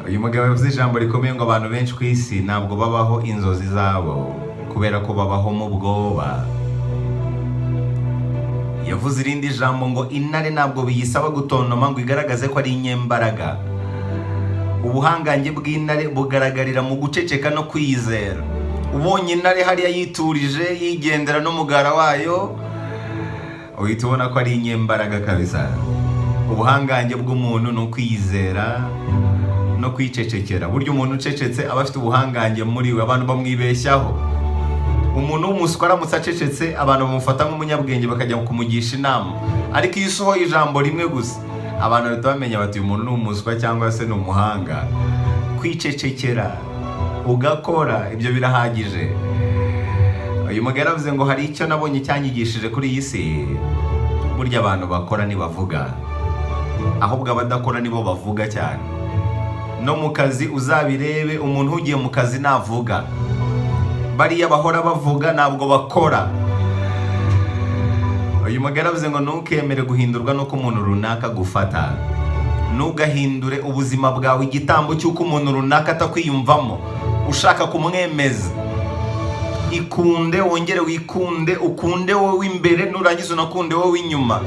Uyu mugabo yavuze ijambo rikomeye ngo abantu benshi ku isi ntabwo babaho inzozi zabo kubera ko babaho mu bwoba. Yavuze irindi jambo ngo intare ntabwo biyisaba gutontoma ngo igaragaze ko ari inyembaraga. Ubuhangange bw'intare bugaragarira mu guceceka no kwiyizera. Ubonye intare hariya yiturije, yigendera n'umugara wayo, uhita ubona ko ari inyembaraga kabisa. Ubuhangange bw'umuntu ni ukwiyizera no kwicecekera. Burya umuntu ucecetse aba afite ubuhangange muri we, abantu bamwibeshyaho. Umuntu w'umuswa aramutse acecetse, abantu bamufata nk'umunyabwenge, bakajya kumugisha inama. Ariko iyo usohoye ijambo rimwe gusa, abantu bahita bamenya bati: "Uyu muntu ni umuswa cyangwa se ni umuhanga." Kwicecekera ugakora, ibyo birahagije. Uyu mugabo yaravuze ngo hari icyo nabonye cyanyigishije kuri iyi si: burya abantu bakora ntibavuga, ahubwo abadakora nibo bavuga cyane. No mu kazi uzabirebe, umuntu ugiye mu kazi navuga. Bariya bahora bavuga ntabwo bakora. Uyu mugabo yaravuze ngo ntukemere guhindurwa n'uko umuntu runaka agufata. Ntugahindure ubuzima bwawe igitambo cy'uko umuntu runaka atakwiyumvamo, ushaka kumwemeza. Ikunde, wongere wikunde, ukunde wowe imbere, nurangiza unakunde wowe inyuma.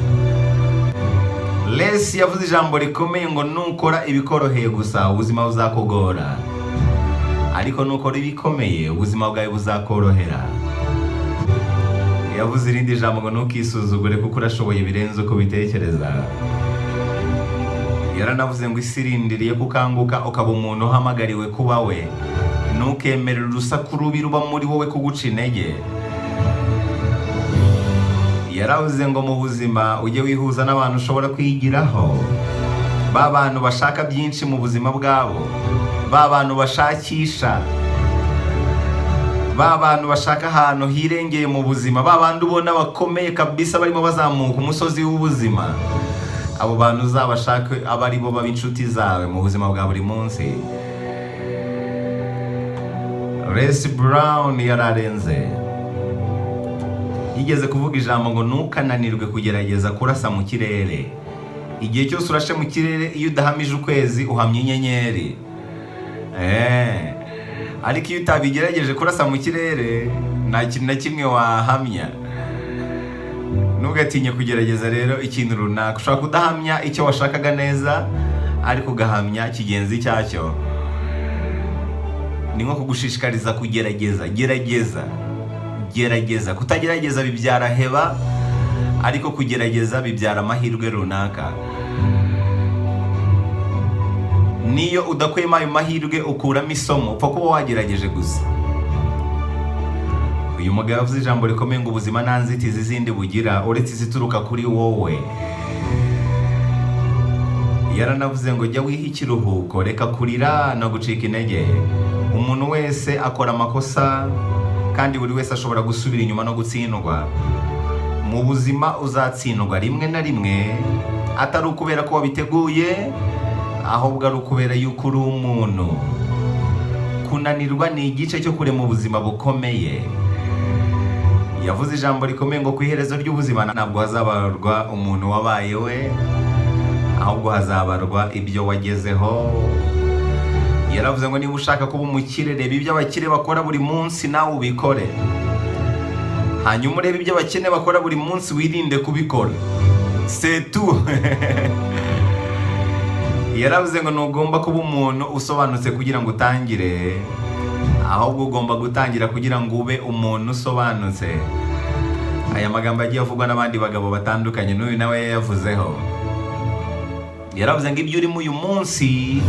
Lesi yavuze ijambo rikomeye ngo nukora ibikoroheye gusa, ubuzima buzakugora, ariko nukora ibikomeye, ubuzima bwawe buzakorohera. Yavuze irindi jambo ngo ntukisuzugure kuko urashoboye birenze uko ubitekereza. Yaranavuze ngo isi irindiriye ko ukanguka, ukaba umuntu uhamagariwe kuba we. Ntukemerere urusaku rubi ruba muri wowe kuguca intege. Yaravuze ngo mu buzima ujye wihuza n'abantu ushobora kwigiraho, ba bantu bashaka byinshi mu buzima bwabo, ba bantu bashakisha, ba bantu bashaka ahantu hirengeye mu buzima, ba bandi ubona bakomeye kabisa, barimo bazamuka umusozi w'ubuzima. Abo bantu uzabashake, abe ari bo baba inshuti zawe mu buzima bwa buri munsi. Les Brown yararenze. Yigeze kuvuga ijambo ngo ntukananirwe kugerageza kurasa mu kirere. Igihe cyose urashe mu kirere, iyo udahamije ukwezi uhamya inyenyeri. Ariko iyo utabigerageje kurasa mu kirere, nta kintu na kimwe wahamya. Ntugatinye kugerageza rero ikintu runaka. Ushobora kudahamya icyo washakaga neza, ariko ugahamya kigenzi cyacyo. Ni nko kugushishikariza kugerageza. Gerageza, gerageza. Kutagerageza bibyara heba, ariko kugerageza bibyara amahirwe runaka. Niyo udakuyemo ayo mahirwe, ukuramo isomo, upfa kuba wagerageje gusa. Uyu mugabo yavuze ijambo rikomeye ngo ubuzima nta nzitizi zindi bugira uretse izituruka kuri wowe. Yaranavuze ngo jya wiha ikiruhuko, reka kurira no gucika intege. Umuntu wese akora amakosa, kandi buri wese ashobora gusubira inyuma no gutsindwa. Mu buzima uzatsindwa rimwe na rimwe, atari ukubera ko wabiteguye, ahubwo ari ukubera yuko uri umuntu. Kunanirwa ni igice cyo kurema ubuzima bukomeye. Yavuze ijambo rikomeye ngo ku iherezo ry'ubuzima ntabwo hazabarwa umuntu wabaye we, ahubwo hazabarwa ibyo wagezeho. Yaravuze ngo niba ushaka kuba umukire, reba ibyo abakire bakora buri munsi nawe ubikore, hanyuma urebe ibyo abakene bakora buri munsi wirinde kubikora. Setu yaravuze ngo ntugomba kuba umuntu usobanutse kugira ngo utangire, ahubwo ugomba gutangira kugira ngo ube umuntu usobanutse. Aya magambo yagiye avugwa n'abandi bagabo batandukanye, n'uyu nawe yayavuzeho. Yaravuze ngo ibyo urimo uyu munsi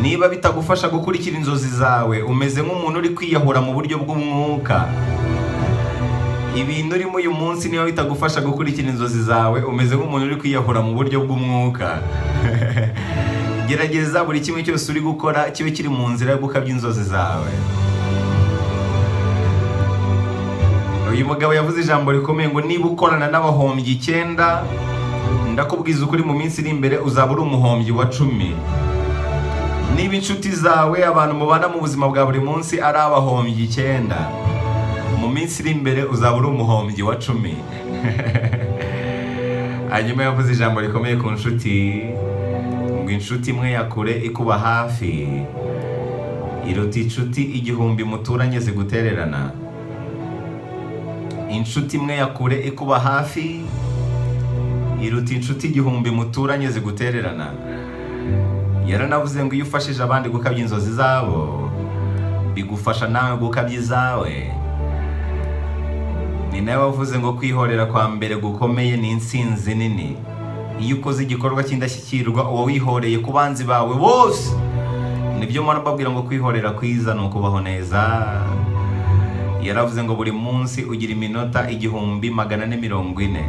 niba bitagufasha gukurikira inzozi zawe, umeze nk'umuntu uri kwiyahura mu buryo bw'umwuka. Ibintu urimo uyu munsi niba bitagufasha gukurikira inzozi zawe, umeze nk'umuntu uri kwiyahura mu buryo bw'umwuka. Gerageza buri kimwe cyose uri gukora kibe kiri mu nzira yo gukabya inzozi zawe. Uyu mugabo yavuze ijambo rikomeye ngo niba ukorana n'abahombyi 9, ndakubwiza ukuri, mu minsi iri imbere uzaba uri umuhombyi wa 10. Niba inshuti zawe, abantu mubana mu buzima bwa buri munsi, ari abahombyi 9, mu minsi iri imbere uzaba uri umuhombyi wa 10. Hanyuma yavuze ijambo rikomeye ku nshuti ngo Ngo inshuti imwe ya kure ikuba hafi iruta inshuti 1000 muturanye zigutererana. Inshuti imwe ya kure ikuba hafi iruta inshuti 1000 muturanye zigutererana. Yaranavuze ngo iyo ufashije abandi gukabya inzozi zabo, bigufasha nawe gukabya izawe. Ni nawe wavuze ngo kwihorera kwa mbere gukomeye ni intsinzi nini. Iyo ukoze igikorwa cy'indashyikirwa, uba wihoreye ku banzi bawe bose. Nibyo mpora mbabwira ngo kwihorera kwiza ni ukubaho neza. Yaravuze ngo buri munsi ugira iminota 1440.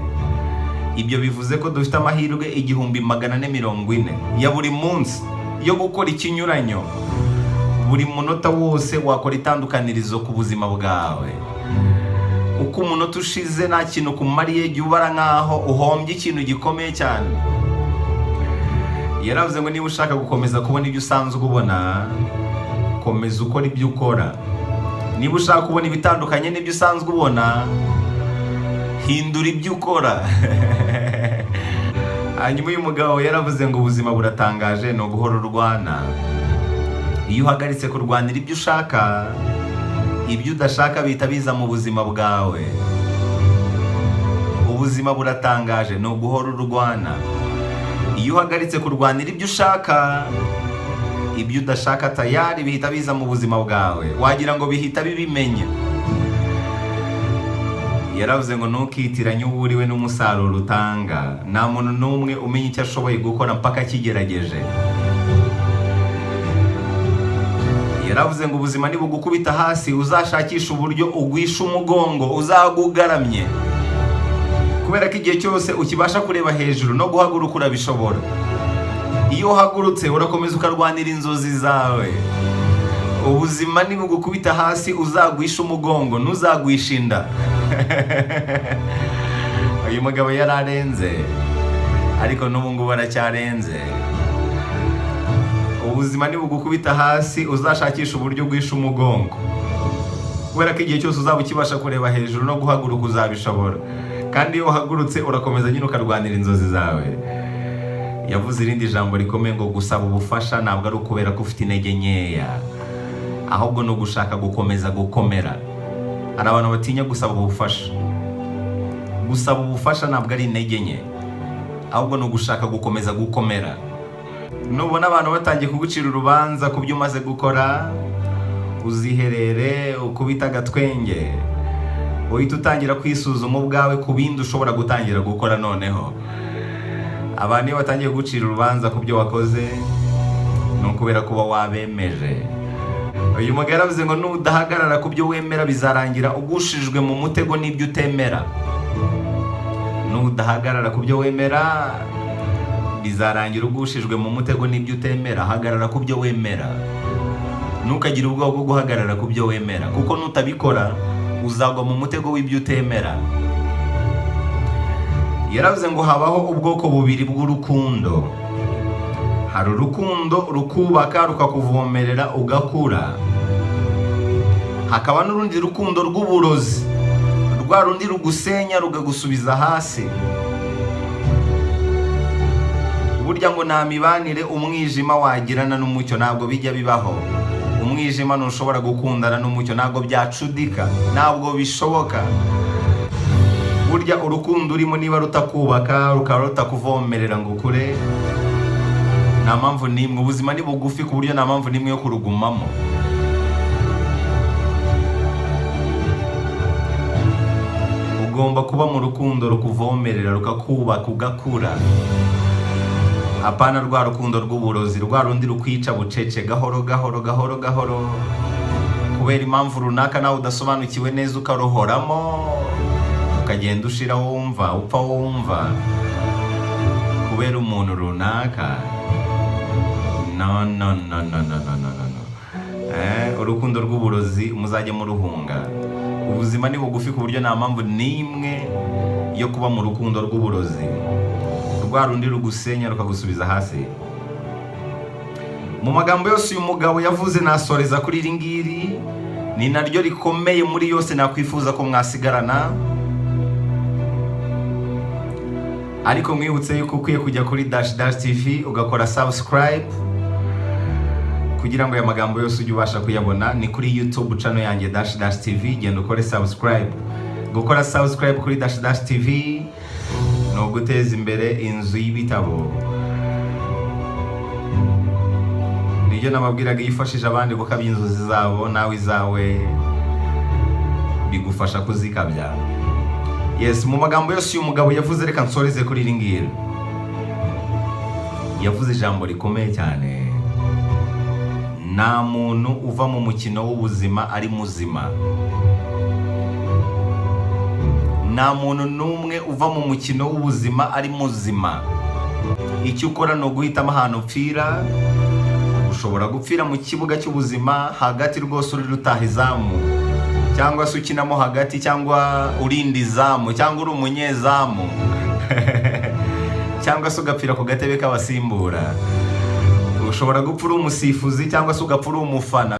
Ibyo bivuze ko dufite amahirwe 1440 ya buri munsi yo gukora ikinyuranyo. Buri munota wose wakora itandukanirizo ku buzima bwawe. Uko umunota ushize nta kintu kumariye, jya ubara nkaho uhombye ikintu gikomeye cyane. Yaravuze ngo niba ushaka gukomeza kubona ibyo usanzwe ubona, komeza ukora ibyo ukora. Niba ushaka kubona ibitandukanye n'ibyo usanzwe ubona, hindura ibyo ukora. Hanyuma uyu mugabo yaravuze ngo ubuzima buratangaje, ni uguhora urwana. Iyo uhagaritse kurwanira ibyo ushaka, ibyo udashaka bihita biza mu buzima bwawe. Ubuzima buratangaje, ni uguhora urwana. Iyo uhagaritse kurwanira ibyo ushaka, ibyo udashaka tayari bihita biza mu buzima bwawe, wagira ngo bihita bibimenya. Yaravuze ngo ntukitiranye uwo uriwe n'umusaruro utanga. Nta muntu n'umwe umenya icyo ashoboye gukora mpaka akigerageje. Yaravuze ngo ubuzima nibugukubita hasi, uzashakisha uburyo ugwisha umugongo, uzagwa ugaramye, kubera ko igihe cyose ukibasha kureba hejuru, no guhaguruka urabishobora. Iyo uhagurutse, urakomeza ukarwanira inzozi zawe. Ubuzima nibugukubita hasi, uzagwisha umugongo, ntuzagwisha inda. Uyu mugabo yari arenze, ariko n'ubu ngubu aracyarenze. Ubuzima nibugukubita hasi, uzashakisha uburyo ugwisha umugongo, kubera ko igihe cyose uzaba ukibasha kureba hejuru, no guhaguruka uzabishobora. Kandi iyo uhagurutse, urakomeza nyine ukarwanira inzozi zawe. Yavuze irindi jambo rikomeye ngo gusaba ubufasha ntabwo ari ukubera ko ufite intege nkeya, ahubwo ni ugushaka gukomeza gukomera. Hari abantu batinya gusaba ubufasha. Gusaba ubufasha ntabwo ari intege nke, ahubwo ni ugushaka gukomeza gukomera. Nubona abantu batangiye kugucira urubanza ku byo umaze gukora, uziherere ukubita agatwenge, uhita utangira kwisuzuma ubwawe ku bindi ushobora gutangira gukora. Noneho abantu iyo batangiye kugucira urubanza ku byo wakoze, ni ukubera kuba wabemeje. Uyu mugabo yaravuze ngo nudahagarara ku byo wemera, bizarangira ugushijwe mu mutego n'ibyo utemera. Nudahagarara ku byo wemera, bizarangira ugushijwe mu mutego n'ibyo utemera. Hagarara ku byo wemera. Ntukagire ubwoba bwo guhagarara ku byo wemera, kuko nutabikora uzagwa mu mutego w'ibyo utemera. Yaravuze ngo habaho ubwoko bubiri bw'urukundo. Hari urukundo rukubaka, rukakuvomerera ugakura, hakaba n'urundi rukundo rw'uburozi, rwa rundi rugusenya, rukagusubiza hasi. Burya ngo nta mibanire umwijima wagirana n'umucyo, ntabwo bijya bibaho. Umwijima ntushobora gukundana n'umucyo, ntabwo byacudika, ntabwo bishoboka. Burya urukundo urimo niba rutakubaka, rukaba rutakuvomerera ngo ukure, nta mpamvu n'imwe. Ubuzima ni bugufi ku buryo nta mpamvu n'imwe yo kurugumamo. Ugomba kuba mu rukundo rukuvomerera, rukakubaka ugakura, apana rwa rukundo rw'uburozi, rwa rundi rukwica bucece, gahoro gahoro gahoro gahoro, kubera impamvu runaka nawe udasobanukiwe neza, ukaruhoramo, ukagenda ushira wumva upfa wumva kubera umuntu runaka. No, no, no, no, no, no, no, no, no. Urukundo rw'uburozi muzajye muruhunga. Ubuzima ni bugufi ku buryo nta mpamvu n'imwe yo kuba mu rukundo rw'uburozi, rwa rundi rugusenya, rukagusubiza hasi. Mu magambo yose uyu mugabo yavuze, nasoreza kuri iri ngiri, ni naryo rikomeye muri yose nakwifuza ko mwasigarana. Ariko mwibutse yuko ukwiye kujya kuri Dash Dash TV ugakora subscribe kugira ngo aya magambo yose ujye ubasha kuyabona. Ni kuri YouTube channel yanjye, Dash Dash TV. Genda ukore subscribe. Gukora subscribe kuri Dash Dash TV ni uguteza imbere inzu y'ibitabo. Nibyo nababwiraga, iyo ufashije abandi gukabya inzozi zabo, nawe izawe bigufasha kuzikabya. Yes, mu magambo yose uyu mugabo yavuze, reka nsoreze kuri iri ngiri. Yavuze ijambo rikomeye cyane: nta muntu uva mu mukino w'ubuzima ari muzima. Nta muntu n'umwe uva mu mukino w'ubuzima ari muzima. Icyo ukora ni uguhitamo ahantu upfira. Ushobora gupfira mu kibuga cy'ubuzima hagati rwose, uri rutahizamu, cyangwa se ukinamo hagati, cyangwa urinda izamu, cyangwa uri umunyezamu, cyangwa se ugapfira ku gatebe k'abasimbura. Ushobora gupfa uri umusifuzi, cyangwa se ugapfa uri umufana.